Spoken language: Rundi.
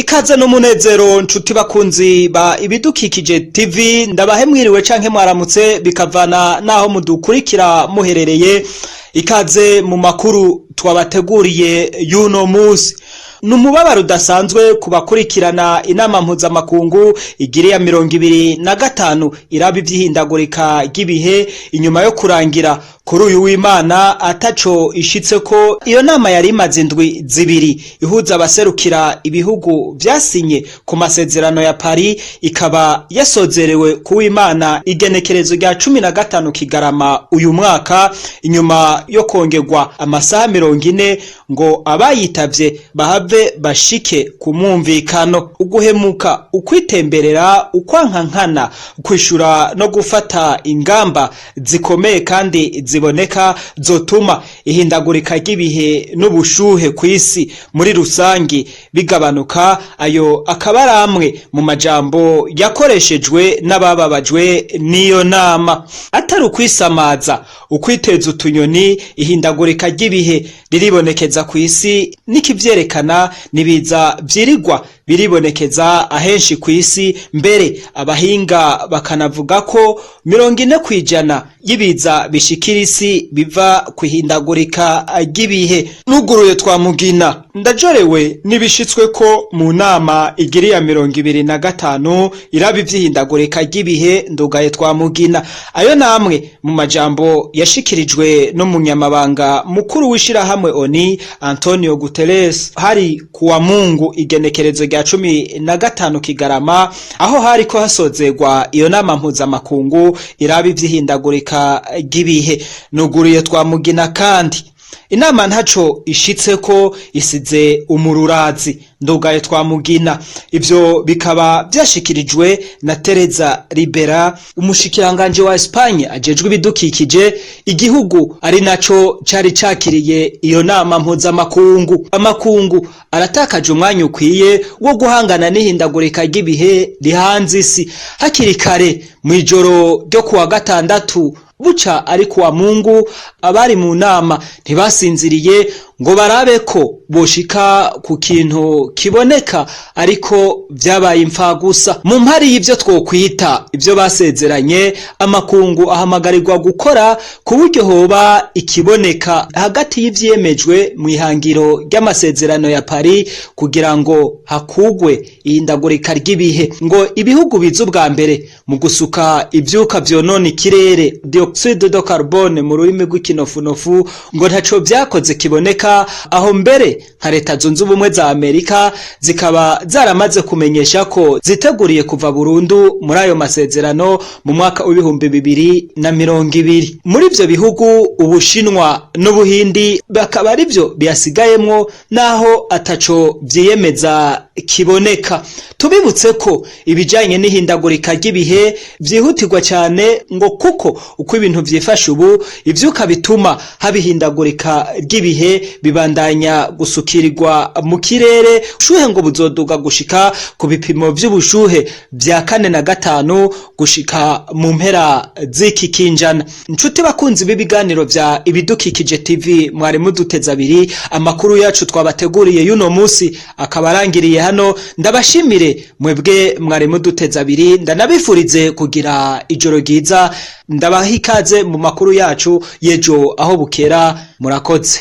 Ikaze n'umunezero nshuti bakunzi ba Ibidukikije TV, ndabahe mwiriwe canke mwaramutse bikavana naho mudukurikira muherereye. Ikaze mu makuru twabateguriye y'uno musi. Ni umubabaro udasanzwe ku bakurikirana inama mpuzamakungu igiri ya 25 iraba ivy'ihindagurika ry'ibihe, inyuma yo kurangira kuri uyu w'Imana ataco ishitse ko iyo nama yari imaze indwi 2 ihuza abaserukira ibihugu vyasinye ku masezerano ya Paris, ikaba yasozerewe ku w'Imana igenekerezo rya 15 Kigarama uyu mwaka, inyuma yo kongerwa amasaha 40 ngo abayitavye bahave bashike ku mwumvikano. Uguhemuka, ukwitemberera, ukwankankana, kwishura no gufata ingamba zikomeye kandi ziboneka zotuma ihindagurika ry'ibihe n'ubushuhe kw'isi muri rusangi bigabanuka, ayo akaba ari amwe mu majambo yakoreshejwe n'abababajwe n'iyo nama. Atari ukwisamaza, ukwiteza utunyoni, ihindagurika ry'ibihe riribonekeza kw'isi, n'ikivyerekana nibiza vyirigwa biribonekeza ahenshi kw'isi. Mbere abahinga bakanavuga ko 40% y'ibiza bishikira isi biva kwihindagurika ry'ibihe. Nuguruye twamugina ndajorewe n'ibishitswe ko mu nama igiri ya 25 iraba ivy'ihindagurika ry'ibihe, ndugaye twamugina. Ayo namwe mu majambo yashikirijwe n'umunyamabanga mukuru w'ishirahamwe ONU Antonio Guterres, hari kuwa Mungu igenekerezo rya 15 Kigarama, aho hariko hasozerwa iyo nama mpuzamakungu iraba ivy'ihindagurika ry'ibihe. Nuguruye twamugina kandi inama ntaco ishitseko isize umururazi, ndugaye twamugina. Ivyo bikaba vyashikirijwe na Teresa Ribera, umushikiranganje wa Espagne ajejwe ibidukikije, igihugu ari naco cari cakiriye iyo nama mpuzamakungu. Amakungu aratakaje umwanya ukwiye wo guhangana n'ihindagurika ry'ibihe rihanze isi. Hakiri kare mw'ijoro ryo kuwa gatandatu buca ari kuwa Mungu, abari mu nama ntibasinziriye ngo barabe ko boshika ku kintu kiboneka, ariko vyabaye imfagusa. Mu mpari y'ivyo twokwita ivyo basezeranye, amakungu ahamagarirwa gukora ku buryo hoba ikiboneka hagati y'ivyemejwe mw'ihangiro ry'amasezerano ya Paris kugira ngo hakugwe ihindagurika ry'ibihe. Ngo ibihugu biza ubwa mbere mu gusuka ivyuka vyonona ikirere, dioxyde de carbone mu rurimi rw'ikinofunofu, ngo ntaco vyakoze kiboneka, aho mbere nka Leta Zunze Ubumwe za Amerika zikaba zaramaze kumenyesha ko ziteguriye kuva burundu muri ayo masezerano mu mwaka w'2020. Muri ivyo bihugu, Ubushinwa n'Ubuhindi bakaba arivyo biyasigayemwo, naho ataco vyiyemeza kiboneka. Tubibutse ko ibijanye n'ihindagurika ry'ibihe vyihutirwa cane, ngo kuko uko ibintu vyifashe ubu, ivyuka bituma haba ihindagurika ry'ibihe bibandanya gusukirirwa mu kirere, ubushuhe ngo buzoduga gushika ku bipimo vy'ubushuhe vya 4 na 5 gushika mu mpera z'iki kinjana. Nshuti bakunzi b'ibiganiro vya Ibidukikije TV, mwari muduteze abiri, amakuru yacu twabateguriye y'uno musi akaba arangiriye hano. Ndabashimire mwebwe mwari muduteze abiri, ndanabifurize kugira ijoro ryiza, ndabaha ikaze mu makuru yacu y'ejo aho bukera. Murakoze.